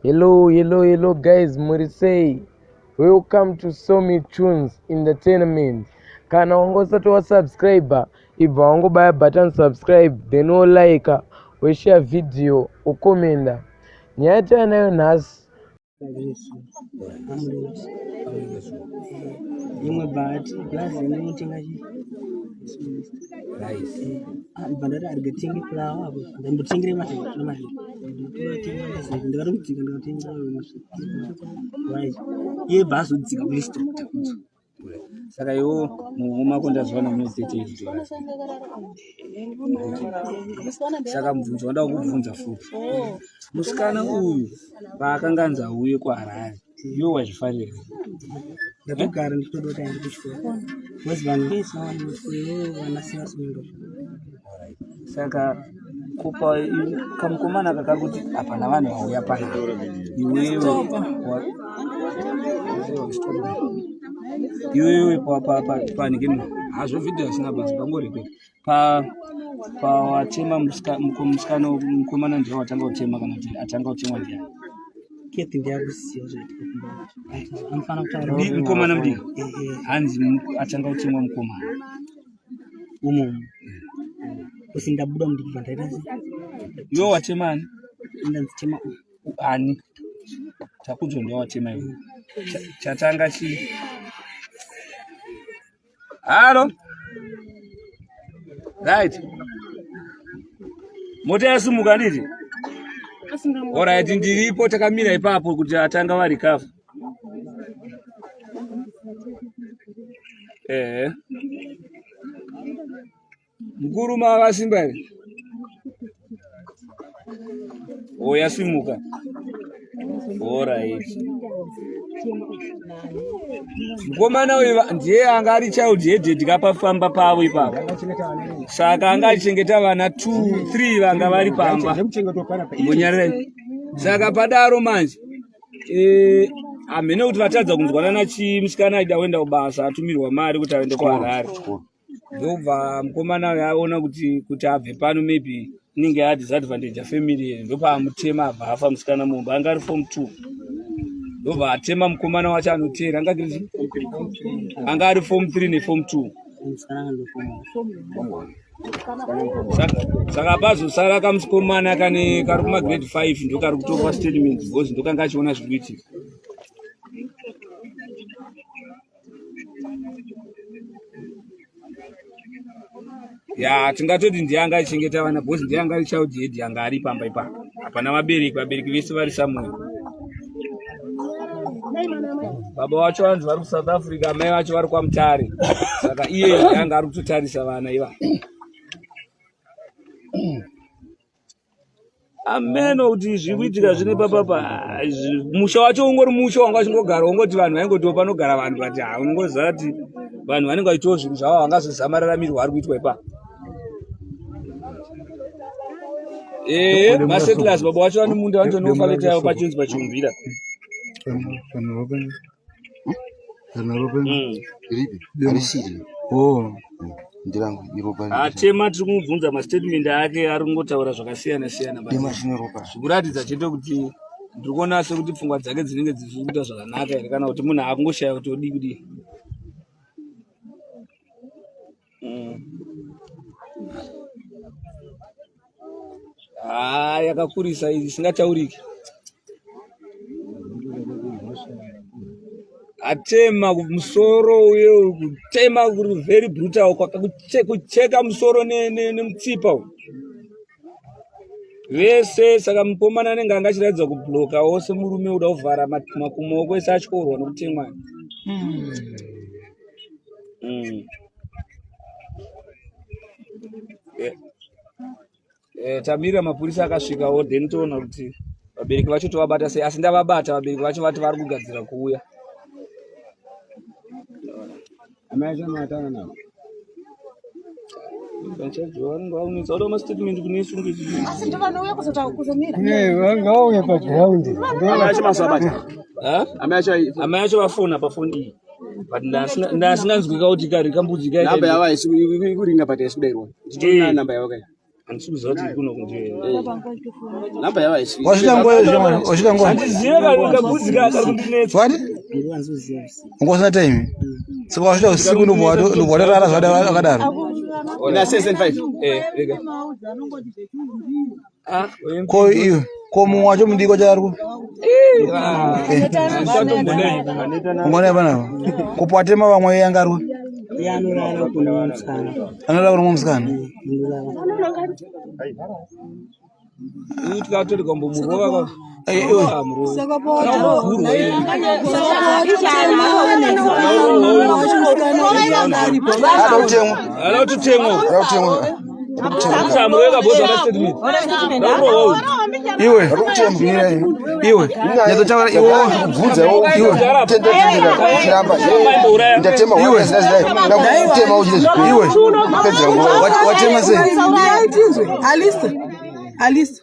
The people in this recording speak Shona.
Hello, hello, hello guys, muri sei? Welcome to Somi Tunes Entertainment. Kana wanga usati wasubscriber, ibva wangobaya button subscribe, then wolike, woshare video, wokomenda. Nyaya yatinayo nhasi imwe but plus ndinotenga chi rice ah, ndibva ndati arege tenge flour apo ndambotengere mazviri nemazviri ndinotenga mazviri ndakatomudzika ndikatenga rice iye bva azodzika kulist takudzo Saka iwo muhomwe mako ndazowana mune 38 dollars. Saka mubvunzo wanda kukubvunza futi. Musikana uyu paakanga anzi auye kuHarare, iwe wazvifarira here? Ndatogara ndichitoda kuti aende kuchikoro. Because vanhu vese vanoenda kuchikoro iwewe vanasiya vasina Saka kupa kamukomana aka kari kuti hapana vanhu vauya panapa iwewe iwewe panike hazvo vhidhiyo asina basa pangorepeta pawatema musikana mukomana ndiye watanga kutema kana kuti atanga kutemwa ndiyani Kathy ndiye akuziva zvaitika kumba kwacho. Anofanira kutaura mukomana mudiki hanzi atanga kutemwa mukomana umo kusi ndabuda mudiki ndaita sei iwe watema ani ndanzitema ani takudzo ndiwe watema iwe chatanga chii halo right mota yasimuka nditi orit ndiripo takamira ipapo kuti atanga vari kafu Ehe. Mukuru mavasimba here? Oh, yasimuka. Alright. Mukomana uyu ndiye anga ari child headed kapafamba pavo ipapo. Saka anga achichengeta vana 2 3 vanga vari pamba. Munyarare. Saka padaro manje Eh, hamheno kuti vatadza kunzwanana chii musikana aida kuenda kubasa atumirwa mari kuti aende kuharare ndobva mukomana uyo aona kuti kuti abve pano maybe inenge yadisadvantage family here ndopaamutema abva afa musikana mumba anga ari form two ndobva atema mukomana wacho anoteera anga anga ari form three neform two Saka pazosara kamusikomana kane kari kumagrade 5 ndokari kutorwa statement because ndokanga achiona zviri kuitika. Ya tingatoti ndiye anga achichengeta vana because ndiye anga ari child head anga ari pamba ipapo. Hapana vabereki, vabereki vese vari somewhere. Baba vacho vanzi vari kuSouth Africa, amai vacho vari kwaMutare. Saka iye anga ari kutotarisa vana iva. Ameno kuti zviri kuitika zvine papapa musha wacho ungori musha wanga uchingogara ungoti vanhu vaingotiwo panogara vanhu but ha unongoziva kuti vanhu vanenge vachitiwo zvinhu zvavo vangazoziva mararamirwo ari kuitwa ipapo. Eh, masettlers baba wacho vane munda vanotonofa leta yavo pachinzi pachiumbira. Atema tiri kumubvunza mastatement ake ari kungotaura zvakasiyana siyana zvikuratidza chete kuti ndiri kuona sekuti pfungwa dzake dzinenge dzisiri kuita zvakanaka here kana kuti munhu akungoshaya kuti odii kudii. Haa yakakurisa iyi isingatauriki. Atema musoro uye kutema kuri very brutal kucheka musoro nemutsipa uyu. Vese saka mukomana anenge anga achiratidza kubloka wose murume uda kuvhara makumoko ese atyorwa nokutemwa. Eh, tamirira mapurisa akasvikawo then toona kuti vabereki vacho tovabata sei asi ndavabata vabereki vacho vati vari kugadzira kuuya Amai acho anovatana navo. Asi ndovanouya kuzomira. Ngavauye paground. Amai acho masabata. Amai acho vafona pafoni iyi. But ndasinganzwika kuti kari kambudzi kaita. Namba yavo haisi ikuringa but haisi kudairwa. Nditori namba yavo kai. Handisi kuziva kuti kuno kundiyo. Namba yavo haisi. Wasvika nguva iyo shamwari, wasvika nguva. Handizive kabvudzi kari kundinetsa. Wati? Nguva nzoziva usiku. Nguva usina time. Saka wasvika usiku ndobva ndobva watorara zvakadaro. Ina 6 5. Eh, rega. Ah, Ko iyo, ko mumwe wacho mudiki wacho ari ku? Ndichatombonei. Ungona panapa. Ko patema vamwe yanga ari ku? Iye anorara kuna musikana. Anorara kuna musikana. Anorara. Uyu tikatori kambomurova Eh, iwe. Ada kutemwa. Ala kutotemwa. Ada kutemwa. Samureka boza na statement. Ndakurowa uyu. Iwe. Ari kutemwa. Iwe. Nyatsotaura iwe. Kubvunza iwe. Iwe. Tendera chiramba. Ndatema Iwe. Ndakutema uchite zvikuru. Iwe. Pedzera nguva. Watema sei? Alisa, Alisa.